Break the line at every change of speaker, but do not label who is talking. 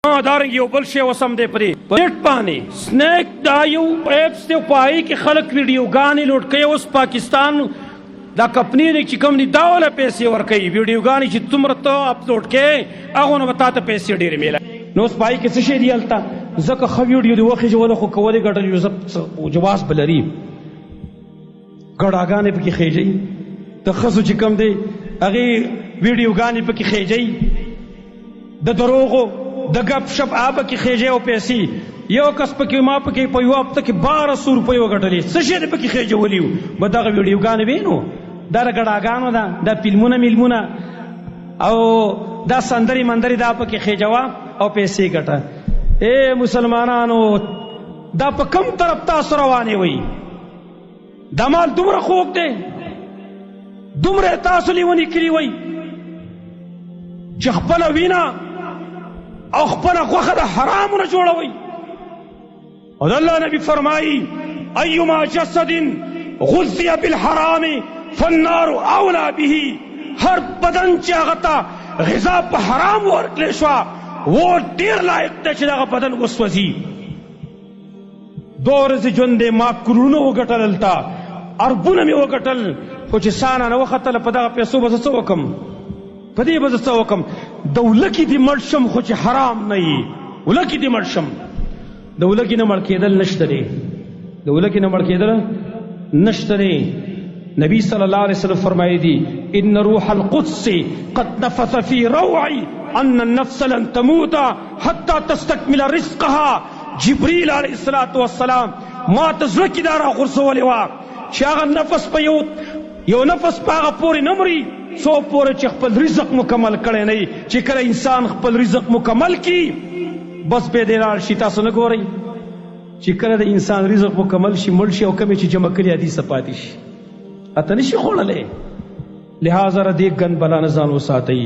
دارنګ یو بل شی اوس هم دی پرې په نېټ باندې سنیک دا یو ایپس دی، په هغې کې خلک ویډیوګانې لوډ کوي. اوس پاکستان دا کمپنۍ نه چې کوم دي دا وله پیسې ورکوي، ویډیوګانې چې څومره ته اپلوډ کوې هغو نه به تا ته پیسې ډېرې میلاوي. نو اوس په هغې کې څه شی دي هلته، ځکه ښه ویډیو دې وخېژوله خو که ودې ګټل یو څه جواز به لري، ګړاګانې پکې خېژوي، د ښځو چې کوم دی هغې ویډیوګانې پکې خېژوي، د دروغو د ګپ شپ هغه پکې خېژوي او پیسې. یو کس پکې ما پکې په یوه هفته کې 1200 روپۍ وګټلې، څه شی دې پکې خېژولي وو؟ به دغه ویډیوګانې وې، نو دا د ګړاګانو ده، دا فلمونه ملمونه او دا سندرې مندرې دا پکې خېژوه او پیسې ګټه. ای مسلمانانو، دا په کوم طرف تاسو روانې وئ؟ دا مال دومره خوږ دی، دومره تاسو لیوني کړي وئ چې خپله وینه او خپله غوښه د حرامو نه جوړوئ. او د الله نبی فرمایي ایما جسد غذي بالحرام فالنار اولا به، هر بدن چې هغه ته غذا په حرام ورکړې شوه و ډېر لایق دی چې دغه بدن وسوځي. دوه ورځې ژوند دی، ما کروړونه وګټل، هلته اربونه مې وګټل، خو چې ساه رانه وختله په دغه پیسو به زه څه وکړم؟ په دې به زه څه وکړم؟ د ولکې دې مړ شم خو چې حرام نه وي، ولکې دې مړ شم. د ولکې نه مړ کېدل نشته دی، د ولکې نه مړ کېدل نشته دی. نبی صلی الله علیه وسلم فرمایي دي ان روح القدس قد نفث في روعي ان النفس لن تموت حتى تستكمل رزقها. جبريل علیه الصلاة والسلام ما ته زړه کې دا راغورځولې وه چې هغه نفس په یو یو نفس په هغه پورې نه مري څو پورې چې خپل رزق مکمل کړی نه وي. چې کله انسان خپل رزق مکمل کړي بس به دې لاړ شي. تاسو نه ګورئ چې کله د انسان رزق مکمل شي، مړ شي او کمې چې جمع کړي حدیث پاتې شي، اته نشي خوړلی. لهذا ردې ګند بلا نه ځان وساتئ.